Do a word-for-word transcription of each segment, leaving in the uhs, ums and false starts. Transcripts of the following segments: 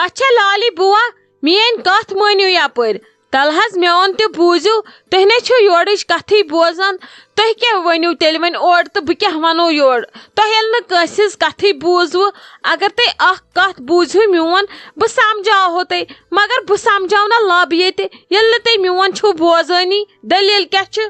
اچھا لالی بوا، میٲنۍ کتھ مٲنِو یپٲرۍ۔ تلہٕ حظ میون تہِ بوٗزِو، تُہۍ نے چھِو یورٕچ کتھٕے بوزان۔ تُہۍ کیٛاہ ؤنِو تیٚلہِ وۄنۍ اورٕ تہٕ بہٕ کیٛاہ ونو یورٕ؟ تۄہہِ ییٚلہِ نہٕ کٲنٛسہِ ہٕنٛز کتھٕے بوٗزوٕ، اگر تُہۍ اکھ کتھ بوٗزِو میون، بہٕ سمجھاوہو تۄہہِ، مگر بہٕ سمجھاو نہ لب ییٚتہِ، ییٚلہِ نہٕ تُہۍ میون چھِو بوزٲنی۔ دٔلیٖل کیٛاہ چھِ؟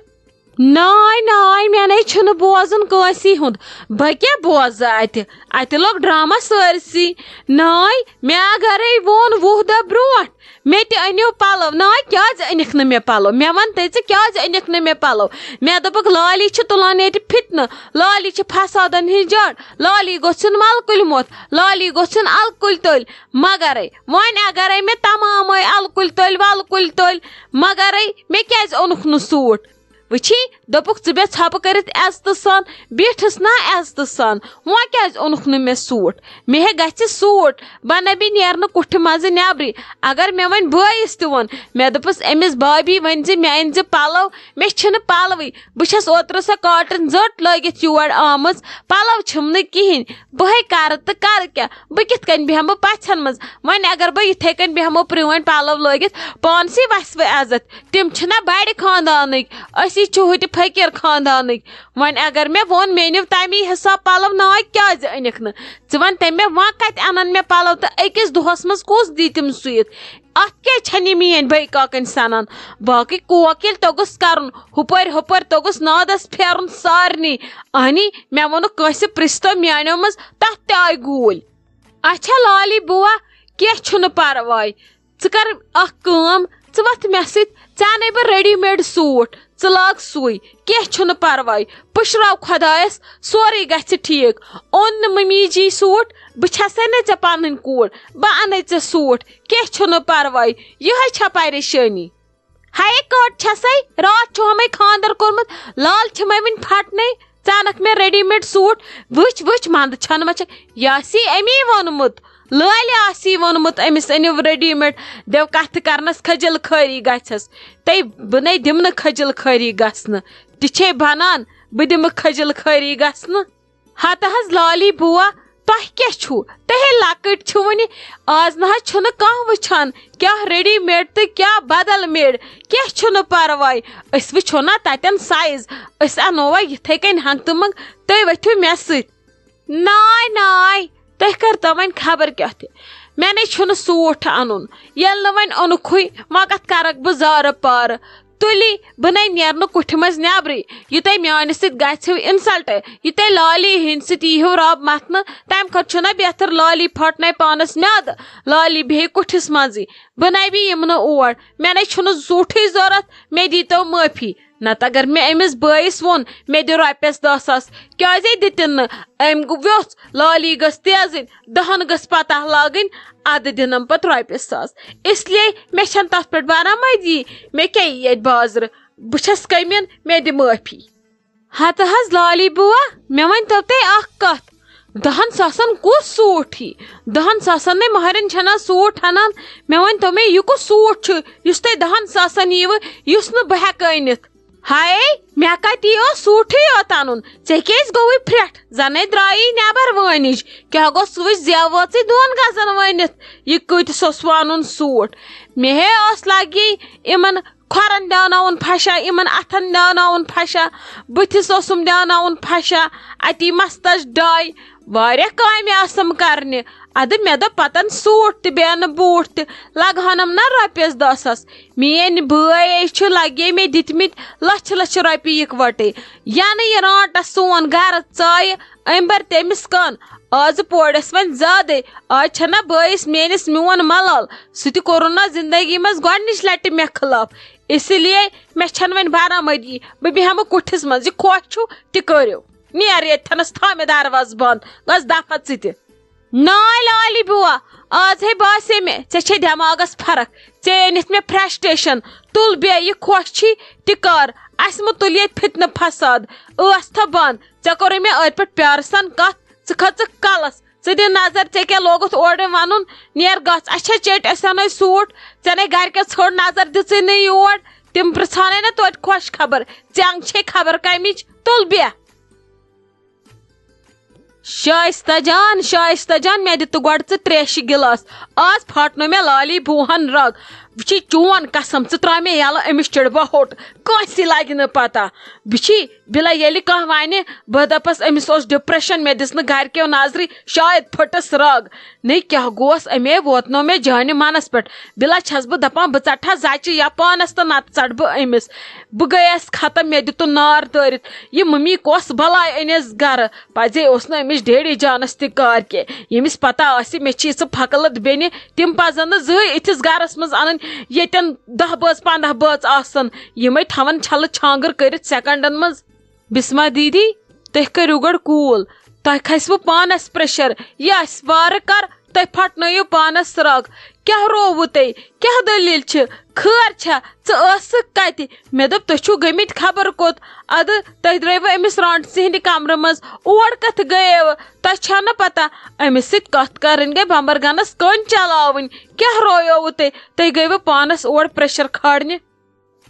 ناے ناے، مےٚ نے چھُنہٕ بوزُن کٲنٛسی ہُنٛد۔ بہٕ کیٛاہ بوزٕ اتہِ؟ اتہِ لوٚگ ڈرامہ سٲرسٕے۔ ناے، مےٚ اگرے ووٚن وُہ دۄہ برونٛٹھ، مےٚ تہِ أنِو پلو۔ ناے، کیٛازِ أنِکھ نہٕ مےٚ پلو؟ مےٚ وَن تہٕ ژٕ، کیٛازِ أنِکھ نہٕ مےٚ پلو؟ مےٚ دوٚپُکھ، لالی چھِ تُلان ییٚتہِ فِتنہٕ، لالی چھِ فسادن ہٕنٛز جڑ، لالی گوٚژھ یُن ملکُلۍ موت، لالی گوٚژھ یُن الکُلۍ تٔلۍ۔ مگرے وۄنۍ اگرے مےٚ تمامے الکُلۍ تٔلۍ ولکُلۍ تٔلۍ، مگرے مےٚ کیٛازِ اوٚنُکھ نہٕ سوٗٹ؟ وٕچھی، دوٚپُکھ، "ژٕ بیٚہہ ژھۄپہٕ کٔرِتھ عزتہٕ سان، بیٖٹھٕس نا عزتہٕ سان، وۄنۍ کیٛازِ اوٚنُکھ نہٕ مےٚ سوٗٹ؟ مےٚ ہے گژھِ سوٗٹ، بہٕ نَے بیٚیہِ نیرٕ نہٕ کُٹھِ منٛزٕ نٮ۪برٕے۔" اگر مےٚ وۄنۍ بٲیِس تہِ ووٚن، مےٚ دوٚپُس أمِس، "بابی، ؤنۍ زِ مےٚ أنۍ زِ پَلو، مےٚ چھِنہٕ پَلوٕے، بہٕ چھَس اوترٕ سۄ کاٹَن زٔٹ لٲگِتھ یور آمٕژ، پَلو چھِم نہٕ کِہیٖنۍ، بہٕ ہے کَرٕ تہٕ کَرٕ کیٛاہ؟ بہٕ کِتھ کٔنۍ بیٚہمہٕ بہٕ پَژھٮ۪ن منٛز؟ وۄنۍ اگر بہٕ یِتھَے کٔنۍ بیٚہمو پرٛٲنۍ پَلو لٲگِتھ، پانسٕے وَسہِ وۄنۍ عزت۔" تِم چھِنہ بَڑِ خاندانٕکۍ، أسی چھِ ہُتہِ فقیٖر خاندانٕکۍ۔ وۄنۍ اگر مےٚ ووٚن، مےٚ أنِو تَمی حساب پَلو، ناے کیٛازِ أنِکھ نہٕ؟ ژٕ وَن تٔمۍ مےٚ، وۄنۍ کَتہِ اَنَن مےٚ پَلو تہٕ أکِس دۄہَس منٛز کُس دی تِم سُوِتھ؟ اَتھ کیٛازِ چھَنہٕ یہِ میٛٲنۍ بٔے کاکَنۍ سَنان؟ باقٕے کوک ییٚلہِ توٚگُس کَرُن، ہُپٲرۍ ہُپٲرۍ توٚگُس نادَس پھیرُن سارنٕے۔ اَہنی، مےٚ ووٚنُکھ کٲنٛسہِ پرٛژھتو میٛانیو منٛز، تَتھ تہِ آے گوٗلۍ۔ اچھا لالی بُوا، کینٛہہ چھُنہٕ پَرواے۔ ژٕ کر اکھ کٲم، ژٕ وۄتھ مےٚ سۭتۍ، ژےٚ اَنے بہٕ ریڈی میڈ سوٗٹ، ژٕ لاگ سُے، کینٛہہ چھُنہٕ پرواے، پُشراو خۄدایَس، سورُے گژھِ ٹھیٖک۔ اوٚن نہٕ مٔمی جی سوٗٹ، بہٕ چھَسے نہ ژےٚ پنٕنۍ کوٗر، بہٕ اَنے ژےٚ سوٗٹ، کینٛہہ چھُنہٕ پرواے، یِہوٚے چھےٚ پریشٲنی۔ ہاے کٔٹ چھَسے، راتھ چھُ ہُمَے خانٛدر کوٚرمُت، لال چھِ مےٚ وٕنہِ پھٹنَے، ژٕ اَنَکھ مےٚ ریڈی میڈ سوٗٹ، وٕچھ وٕچھ منٛدٕ چھَنہٕ ما چھَکھ، یہِ آسی أمی ووٚنمُت، لٲلہِ آسی ووٚنمُت أمِس أنِو ریڈی میڈ، دٮ۪و کَتھٕ کَرنَس کھٔجِل خٲری گژھٮ۪س، تَے بہٕ نَے دِمہٕ نہٕ کھٔجِل خٲری گژھنہٕ، تہِ چھے بَنان بہٕ دِمہٕ کھٔجِل خٲری گژھنہٕ۔ ہتہٕ حظ لالی بُوا، تۄہہِ کیٛاہ چھُو؟ تُہۍ ہے لۄکٕٹۍ چھِو وُنہِ۔ آز نہ حظ چھُنہٕ کانٛہہ وٕچھان کیٛاہ ریڈی میڈ تہٕ کیٛاہ بدل میڈ۔ کیٛاہ چھُنہٕ پرواے، أسۍ وٕچھو نا تتٮ۪ن سایز۔ أسۍ انو وۄنۍ یِتھے کٔنۍ ہنٛگتہٕ منٛگ، تُہۍ ؤتھِو مےٚ سۭتۍ۔ ناے ناے، تُہۍ کٔرتو وۄنۍ خبر کیٛاہ تہِ۔ مےٚ نے چھُنہٕ سوٗٹ انُن۔ ییٚلہِ نہٕ وۄنۍ اوٚنُکھُے، وۄنۍ کتھ کرکھ بہٕ زارٕ پارٕ؟ تُلی، بہٕ نے نیرٕ نہٕ کُٹھِ منٛز نیبرٕے۔ یہِ تۄہہِ میانہِ سۭتۍ گژھِو insult، یہِ تۄہہِ لالی ہٕنٛدِ سۭتۍ ییٖہِو رب متھنہٕ، تمہِ کھۄتہٕ چھُنہ بہتر لالی پھٹناے پانس میادٕ، لالی بیٚہہِ کُٹھِس منٛزٕے۔ بہٕ نے بیٚیہِ یِمہٕ نہٕ اور، مےٚ نے چھُنہٕ زوٗٹھٕے ضروٗرت، مےٚ دیٖتو معٲفی۔ نتہٕ اگر مےٚ أمِس بٲیِس ووٚن، مےٚ دِ رۄپیس دہ ساس، کیازے دِتِن نہٕ؟ أمۍ گوٚو ویوٚژھ، لالی گٔژھ تیزٕنۍ، دہن گٔژھ پتہ لاگٕنۍ، ادٕ دِنم پتہٕ رۄپیہِ ساس۔ اس لیے مےٚ چھنہٕ تتھ پٮ۪ٹھ برآمدگی، مےٚ کیٛاہ یی ییٚتہِ بازرٕ؟ بہٕ چھس کٔمِن، مےٚ دِ معٲفی۔ ہتہٕ حظ لالی بُوا، مےٚ ؤنۍ تو تُہۍ اکھ کتھ، دہن ساسن کُس سوٗٹ یی؟ دہن ساسن نے مہرٮ۪ن چھنا سوٗٹ ہنان۔ مےٚ ؤنۍ تو مےٚ، یہِ کُس سوٗٹ چھُ یُس تۄہہِ دہن ساسن ییٖوٕ، یُس نہٕ بہٕ ہٮ۪کہٕ أنِتھ؟ ہاے، مےٚ کتہِ یِیو سوٗٹھٕے یوت اَنُن؟ ژےٚ کیٛازِ گوٚوُے پھرٛٹھ؟ زَنَے درٛایی نٮ۪بر وٲنِج۔ کیٛاہ گوٚژھ وٕچھ زٮ۪و وٲژٕے دۄن گزن ؤنِتھ؟ یہِ کۭتِس اوس وَنُن سوٗٹ؟ مےٚ ہے اوس لگی یِمن کھۄرن دیٛاوناوُن پھشا، یِمن اَتھن دیٛاوناوُن پھشا، بٕتھِس اوسُم دیٛاوناوُن پھشا، اَتی مستس ڈاے۔ واریاہ کامہِ آسم کرنہِ۔ ادٕ مےٚ دوٚپ پتن سوٗٹ تہِ بیٚیہِ نہٕ بوٗٹھ تہِ، لگہٕ ہنم نہ رۄپیس دہ ساس۔ میٲنۍ بٲے چھِ لگے مےٚ دِتمٕتۍ لچھِ لچھِ رۄپیہِ یِکوٹے۔ ینہٕ یہِ رانٹس سون گرٕ ژایہِ، أمۍ بر تٔمِس کن۔ آز پورس وۄنۍ زیادے۔ آز چھنہ بٲیِس میٲنِس میون ملال۔ سُہ تہِ کوٚرُن نہ زندگی منٛز گۄڈنِچ لٹہِ مےٚ خلاف۔ اسی لیے مےٚ چھنہٕ وۄنۍ برآمدگی۔ بہٕ بیٚہمہٕ کُٹھِس منٛز، یہِ خۄش چھُو تہِ کٔرِو۔ نیر ییٚتھٮ۪نس، تھاو مےٚ دروازٕ بنٛد، گژھ دفعہ ژٕ تہِ۔ ناے لالی بُوا، آز ہے باسے مےٚ، ژےٚ چھے دٮ۪ماغس فرق۔ ژےٚ أنِتھ مےٚ فرسٹریشن۔ تُل بیٚیہِ، یہِ خۄش چھی تہِ کر۔ اسہِ مہ تُل ییٚتہِ فتنہٕ فساد۔ ٲس تھا بنٛد، ژےٚ کوٚرُے مےٚ أتھۍ پٮ۪ٹھ پیارٕ سان کتھ۔ ژٕ کھٔژٕکھ کلس، ژٕ دِ نظر، ژےٚ کیٛاہ لوگُتھ اورٕ ونُن؟ نیر گژھ، اسہِ چھا چیٚٹۍ، أسۍ انو سوٗٹ۔ ژےٚ نے گرِکٮ۪و ژھٲر نظر دِژٕے نہٕ یور۔ تِم پرژھانٕے نہ توتہِ خۄش خبر، ژےٚ انگ چھے خبر کمِچ۔ تُل بیٚہہ۔ شائستہ جان، شائستہ جان، مےٚ دِ تہٕ گۄڈٕ ژٕ ترٛیشہِ گِلاس۔ آز پھاٹنو مےٚ لالی بوٗہن رگ۔ وٕچھی چون قسم، ژٕ ترٛاو مےٚ یَلہٕ أمِس چِڑبہ ہوٚٹ۔ کٲنٛسی لگہِ نہٕ پتہ۔ وٕچھی، بِلا ییٚلہِ کانٛہہ وَنہِ، بہٕ دَپَس أمِس اوس depression، مےٚ دِژ نہٕ گرِکیو نظرٕے، شاید پھٔٹٕس رگ۔ نے کیٛاہ گوس، أمے ووتنو مےٚ جانہِ منَس پٮ۪ٹھ۔ بِلا چھَس بہٕ دَپان، بہٕ ژَٹہٕ ہا زَچہِ یا پانَس تہٕ نَتہٕ ژَٹہٕ بہٕ أمِس۔ بہٕ گٔیَس ختم، مےٚ دیُتُن نار دٲرِتھ۔ یہِ مٔمی کۄس بَلاے أنِس گَرٕ؟ پَزے اوس نہٕ أمِس ڈیڈی جانَس تہِ کار کینٛہہ۔ ییٚمِس پَتہ آسہِ، مےٚ چھِ یِژھٕ پھۄکہٕ لٔت بیٚنہِ، تِم پَزَن نہٕ زٕہٕے یِتھِس گَرَس منٛز اَنٕنۍ، ییٚتٮ۪ن دَہ بٲژ، پنٛداہ بٲژ آسَن۔ یِمَے تھاوَن چھَلہٕ چھانٛگٕر کٔرِتھ سیکنڈَن منٛز۔ بسمہ دیدی، تُہۍ کٔرِو گۄڈٕ کوٗل، تۄہہِ کھسِوٕ پانَس pressure، یہِ آسہِ وارٕ کر، تُہۍ پھٹنٲیِو پانَس رگ۔ کیٛاہ رووُ تۄہہِ؟ کیٛاہ دٔلیٖل چھِ؟ خٲر چھا؟ ژٕ ٲسٕکھ کَتہِ؟ مےٚ دوٚپ، تُہۍ چھِو گٔمٕتۍ خبر کوٚت۔ اَدٕ تُہۍ درٛٲیوٕ أمِس رانٛٹسٕے ہِنٛدِ کمرٕ منٛز۔ اور کَتھٕ گٔیوٕ؟ تۄہہِ چھا نہٕ پَتہ؟ أمِس سۭتۍ کَتھ کَرٕنۍ گٔے بمبر گنَس کٔنۍ چلاوٕنۍ۔ کیٛاہ رویووُ تۄہہِ؟ تُہۍ گٔیوٕ پانَس اور pressure کھارنہِ۔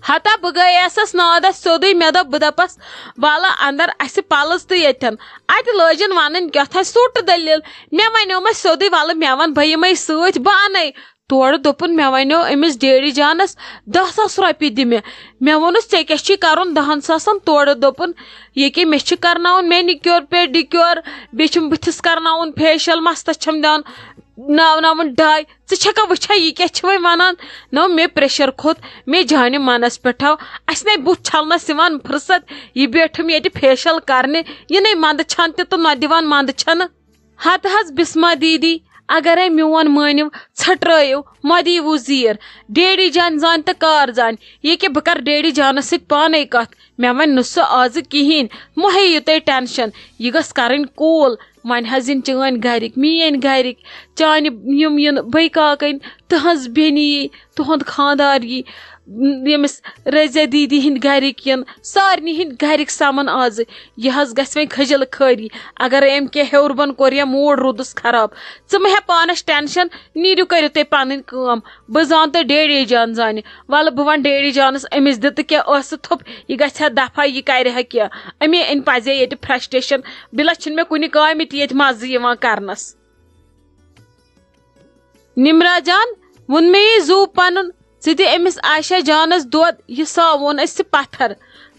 ہتا بہٕ گٔیاسَس نادَس سیوٚدُے، مےٚ دوٚپ، بہٕ دَپَس، وَلہٕ اَندَر اَسہِ پَلٕز تہٕ ییٚتھٮ۪ن۔ اَتہِ لٲجِن وَنٕنۍ کیٛاہ تھانۍ سُٹ دٔلیٖل۔ مےٚ وَنیومَس سیوٚدُے، وَلہٕ مےٚ وَن، بہٕ یِمَے سۭتۍ، بہٕ اَنَے۔ تورٕ دوٚپُن، مےٚ وَنیو أمِس ڈیڈی جانَس، دَہ ساس رۄپیہِ دِ مےٚ۔ مےٚ ووٚنُس، ژےٚ کیٛاہ چھی کَرُن دَہَن ساسَن؟ تورٕ دوٚپُن، ییٚکیٛاہ مےٚ چھِ کَرناوُن manicure pedicure، بیٚیہِ چھِم بٕتھِس کَرناوُن facial، مَستَس چھَم دِوان ناوناوُن ڈاے۔ ژٕ چھَکھا وٕچھان، یہِ کیٛاہ چھِ وۄنۍ وَنان؟ نو، مےٚ pressure کھوٚت، مےٚ جانہِ منَس پٮ۪ٹھ آو۔ اَسہِ نے بُتھ چھَلنَس یِوان فرصت، یہِ بیٖٹھٕم ییٚتہِ facial کَرنہِ، یہِ نے منٛدٕ چھَن تہِ تہٕ نہ دِوان منٛدٕ چھَنہٕ۔ ہتہٕ حظ بسمہ دیدی، اگرے میون مٲنِو ژھٹرٲیِو، مہ دیٖوٕ زیٖر۔ ڈیڈی جان زانہِ تہٕ کار زانہِ۔ ییٚکیٛاہ بہٕ کرٕ ڈیڈی جانس سۭتۍ پانے کتھ۔ مےٚ ونہِ نہٕ سُہ آزٕ کِہیٖنۍ۔ مہ ہیٚیِو تُہۍ tension۔ یہِ گٔژھ کرٕنۍ کوٗل۔ وۄنۍ حظ یِن چٲنۍ گرِکۍ، میٲنۍ گرِکۍ، چانہِ یِم یِن بٔے کاکَنۍ، تٕہٕنٛز بیٚنہِ یی، تُہُنٛد خانٛدار یی، ییٚمِس رضیہ دیدی ہِنٛدۍ گرِکۍ یِن، سارنٕے ہِنٛدۍ گرِکۍ سَمَن آزٕ۔ یہِ حظ گژھِ وۄنۍ کھٔجِل خٲری۔ اگر أمۍ کینٛہہ ہیوٚر بۄن کوٚر یا موٗڈ روٗدُس خراب، ژٕ مہ ہےٚ پانَس tension، نیٖرِو کٔرِو تُہۍ پَنٕنۍ کٲم۔ بہٕ زانہٕ تہٕ ڈیڈی جان زانہِ۔ وَلہٕ بہٕ وَنہٕ ڈیڈی جانَس، أمِس دِ تہٕ کینٛہہ ٲسہٕ تھوٚپ، یہِ گژھِ ہا دفع، یہِ کَرِ ہا کینٛہہ۔ أمے أنۍ پَزے ییٚتہِ frustration۔ بِلا چھِنہٕ مےٚ کُنہِ کامہِ تہِ ییٚتہِ مَزٕ یِوان کَرنَس۔ نمرہ جان، ووٚن مےٚ یی زُو پنُن، ژٕ دِ أمِس عائشہ جانس دۄد، یہِ ساوون أسۍ پتھر۔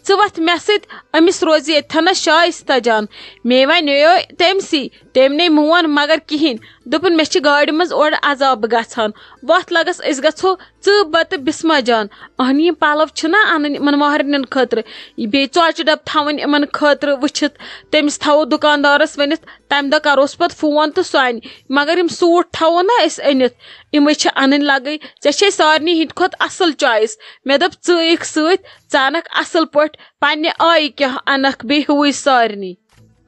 ژٕ وۄتھ مےٚ سۭتۍ، أمِس روزِ ییٚتھنس شائستہ جان۔ مے وَنیو تٔمۍ سی، تٔمۍ نے مون مگر کِہیٖنۍ۔ دوٚپُن، مےٚ چھِ گاڑِ منٛز اورٕ عذاب گژھان۔ وۄتھ لگس، أسۍ گژھو ژٕ، بہٕ تہٕ بسمہ جان۔ اہنہِ، یِم پلو چھِنہ انٕنۍ یِمن مہرنٮ۪ن خٲطرٕ، یہِ بیٚیہِ ژۄچہِ ڈبہٕ تھاوٕنۍ یِمن خٲطرٕ وٕچھِتھ۔ تٔمِس تھاوو دُکاندارس ؤنِتھ، تَمہِ دۄہ کَروس پَتہٕ فون تہٕ سُہ اَنہِ۔ مگر یِم سوٗٹ تھاوو نہ أسۍ أنِتھ، یِمَے چھِ اَنٕنۍ لَگٕنۍ۔ ژےٚ چھے سارنٕے ہِنٛدِ کھۄتہٕ اَصٕل choice۔ مےٚ دوٚپ، ژٕ یِکھ سۭتۍ، ژٕ اَنَکھ اَصٕل پٲٹھۍ پنٛنہِ آیہِ کیٛاہ اَنَکھ، بیٚیہِ ہُوٕے سارنٕے۔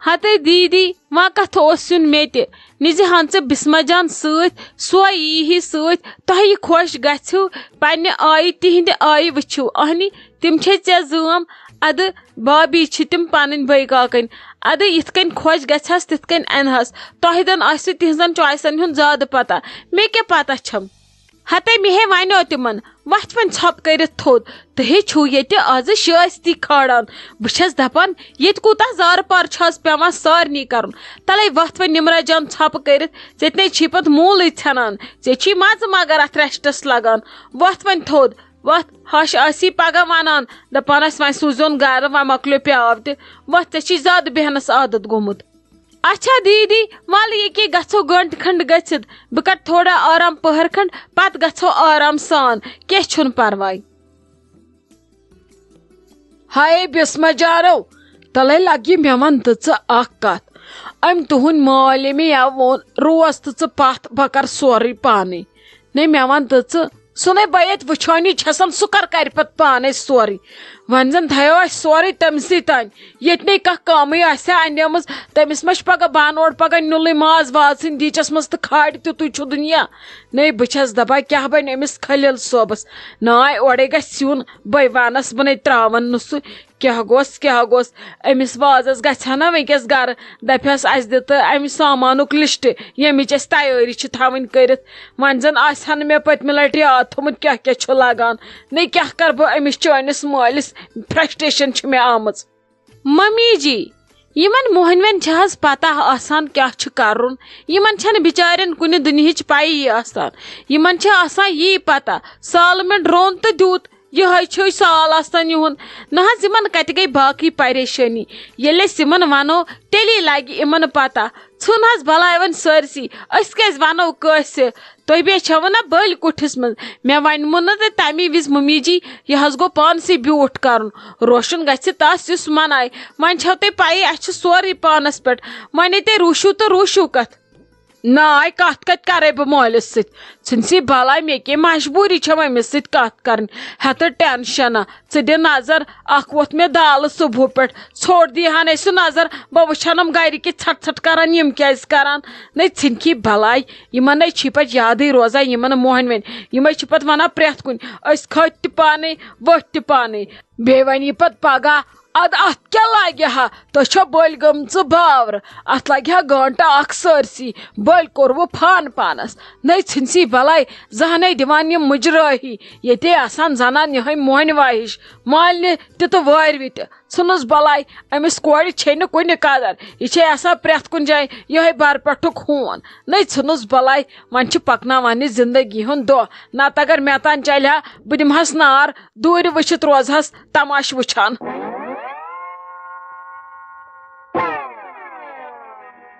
ہَتَے دیٖدی، وۄنۍ کَتھ اوس یُن مےٚ تہِ؟ نِزِ ہَن ژٕ بِسمہ جان سۭتۍ، سۄے یی ہی سۭتۍ، تۄہہِ یہِ خۄش گژھِو، پنٛنہِ آیہِ، تِہِنٛدِ آیہِ وٕچھِو۔ اَہنہِ، تِم چھے ژےٚ زٲم، اَدٕ بابی چھِ تِم پنٕنۍ بٲے کاکَنۍ۔ اَدٕ یِتھ کٔنۍ خۄش گژھٮ۪س، تِتھ کٔنۍ اَنہَس۔ تۄہہِ دَن آسہِ تِہنٛزَن choiceن ہُنٛد زیادٕ پَتہ۔ مےٚ کیٛاہ پَتہ چھَم؟ ہَتَے مےٚ ہے وَنیو تِمَن، وۄتھِ وۄنۍ ژھۄپہٕ کٔرِتھ تھوٚد۔ تُہی چھِو ییٚتہِ آزٕ شٲیِستی کھالان۔ بہٕ چھَس دَپان، ییٚتہِ کوٗتاہ زارٕ پار چھُ آز پٮ۪وان سارنٕے کَرُن۔ تَلَے وۄتھ وۄنۍ نِمرا جان ژھۄپہٕ کٔرِتھ، ژےٚ تہِ نے چھی پَتہٕ موٗلٕے ژھٮ۪نان۔ ژےٚ چھی مَزٕ مگر اَتھ restس لَگان۔ وۄتھ وۄنۍ تھوٚد۔ وۄتھ، ہَش آسی پگاہ وَنان، دَپان آسہِ، وۄنۍ سوٗزیون گَرٕ، وۄنۍ مۄکلیو پیار تہِ۔ وۄتھ، ژےٚ چھی زیادٕ بیٚہنَس عادت گوٚمُت۔ اچھا دیٖدی، وَلہٕ ییٚکیٛاہ گژھو گٲنٛٹہٕ کھنٛڈ گٔژھِتھ، بہٕ کَرٕ تھوڑا آرام پٔہر کھنٛڈ، پَتہٕ گژھو آرام سان، کینٛہہ چھُنہٕ پَرواے۔ ہاے بِسمہ جانو، تَلَے لَگہِ مےٚ وَن تہٕ ژٕ اَکھ کَتھ۔ أمۍ تُہُنٛد مٲلۍ أمۍ یا ووٚن، روز تہٕ ژٕ پَتھ، بہٕ کَرٕ سورُے پانَے۔ نے مےٚ وَن تہٕ ژٕ، سُہ نے بہٕ ییٚتہِ وٕچھٲنی چھَسَن، سُہ کَر کَرِ پَتہٕ پانَے سورُے؟ وۄنۍ زَن تھایو اَسہِ سورُے تٔمۍ سٕے تام۔ ییٚتہِ نے کانٛہہ کٲمٕے آسہِ ہا اَنیمٕژ، تٔمِس ما چھِ پَگاہ بانہٕ اورٕ پَگاہ نیُلٕے ماز واز ژھٕنۍ دیٖچَس منٛز تہٕ کھالہِ تیُتُے چھُ دُنیا۔ نے بہٕ چھَس دَپان، کیٛاہ بَنہِ أمِس خٔلیٖل صٲبَس؟ ناے اورَے گژھِ یُن، بَے وَنَس، بہٕ نے ترٛاوَن نہٕ سُہ۔ کیٛاہ گوٚژھ، کیٛاہ گوٚژھ؟ أمِس وازَس گژھِ ہا نہ وٕنۍکٮ۪س گَرٕ، دَپہِ ہَس، اَسہِ دِ تہٕ اَمہِ سامانُک list، ییٚمِچ اَسہِ تیٲری چھِ تھاوٕنۍ کٔرِتھ۔ وۄنۍ زَن آسہِ ہا نہٕ مےٚ پٔتمہِ لَٹہِ یاد تھوٚمُت کیٛاہ کیٛاہ چھُ لَگان۔ نے کیٛاہ کَرٕ بہٕ أمِس چٲنِس مٲلِس؟ Frustration چھِ مےٚ آمٕژ۔ ممی جی، یِمن موہنوٮ۪ن چھِ حظ پتہ آسان کیٛاہ چھُ کرُن؟ یِمن چھنہٕ بِچارٮ۪ن کُنہِ دُنہِچ پَیی آسان۔ یِمن چھِ آسان یی پتہ، سالمٮ۪ن روٚن تہٕ دیُت، یِہوٚے چھُے سال آسان یِہُنٛد۔ نہ حظ، یِمن کتہِ گٔے باقٕے پریشٲنی؟ ییٚلہِ أسۍ یِمن ونو، تیٚلی لگہِ یِمن پتہ۔ ژھٕن حظ بلاے وۄنۍ سٲرسٕے، أسۍ کیٛازِ ونو کٲنٛسہِ؟ تُہۍ بیٚیہِ چھَوٕ نہ بٔلۍ کُٹھِس منٛز؟ مےٚ ونمو نہٕ تۄہہِ تَمی وِزِ مُمی جی، یہِ حظ گوٚو پانسٕے بیوٗٹھ کرُن۔ روشن گژھِ تس یُس منایہِ۔ وۄنۍ چھَو تۄہہِ پَیی، اَسہِ چھُ سورُے پانس پٮ۪ٹھ۔ وۄنۍ تُہۍ روٗشِو تہٕ روٗشِو کتھ۔ ناے، کتھ کتہِ کرے بہٕ مٲلِس سۭتۍ؟ ژھٕنسی بلاے، مےٚ کیٛاہ مجبوٗری چھےٚ وۄنۍ أمِس سۭتۍ کتھ کرٕنۍ؟ ہیتہٕ ٹینشن۔ ژٕ دِ نظر، اکھ ووٚتھ مےٚ دالہٕ صبحہٕ پٮ۪ٹھ، ژھوٚٹ دی ہن اَسہِ سُہ نظر، بہٕ وٕچھ ہنم گرِکۍ ژھٹ ژھٹ کران، یِم کیٛازِ کران؟ نے ژھٕنکی بلاے، یِمن نے چھی پتہٕ یادٕے روزان، یِمن موہنوٮ۪ن، یِمے چھِ پتہٕ ونان پرٛٮ۪تھ کُنہِ، أسۍ کھٔتۍ تہِ پانے، ؤتھۍ تہِ پانے۔ بیٚیہِ ونہِ یہِ پتہٕ پگاہ، ادٕ اتھ کیٛاہ لگہِ ہا؟ تۄہہِ چھو بٔلۍ گٔمژٕ باورٕ، اتھ لگہِ ہا گٲنٹہٕ اکھ سٲرسٕے، بٔلۍ کوٚروٕ فان پانس۔ نے ژھٕنسی بلاے، زانٛہہ نے دِوان یِم مُجرٲہی، ییٚتے آسان زنان یِہوٚے موہنوِ ہِش، مالنہِ تہِ تہٕ وٲروِ تہِ۔ ژھٕنُس بلاے، أمِس کورِ چھے نہٕ کُنہِ قدر، یہِ چھے آسان پرٛٮ۪تھ کُنہِ جایہِ یِہوٚے برپٹھُک ہوٗن۔ نے ژھٕنُس بلاے، وۄنۍ چھِ پکناوان یہِ زندگی ہُنٛد دۄہ، نتہٕ اگر مےٚ تام چلہِ ہا، بہٕ دِمہٕ ہس نار، دوٗرِ وٕچھِتھ روزٕ ہس تماشہٕ وٕچھان۔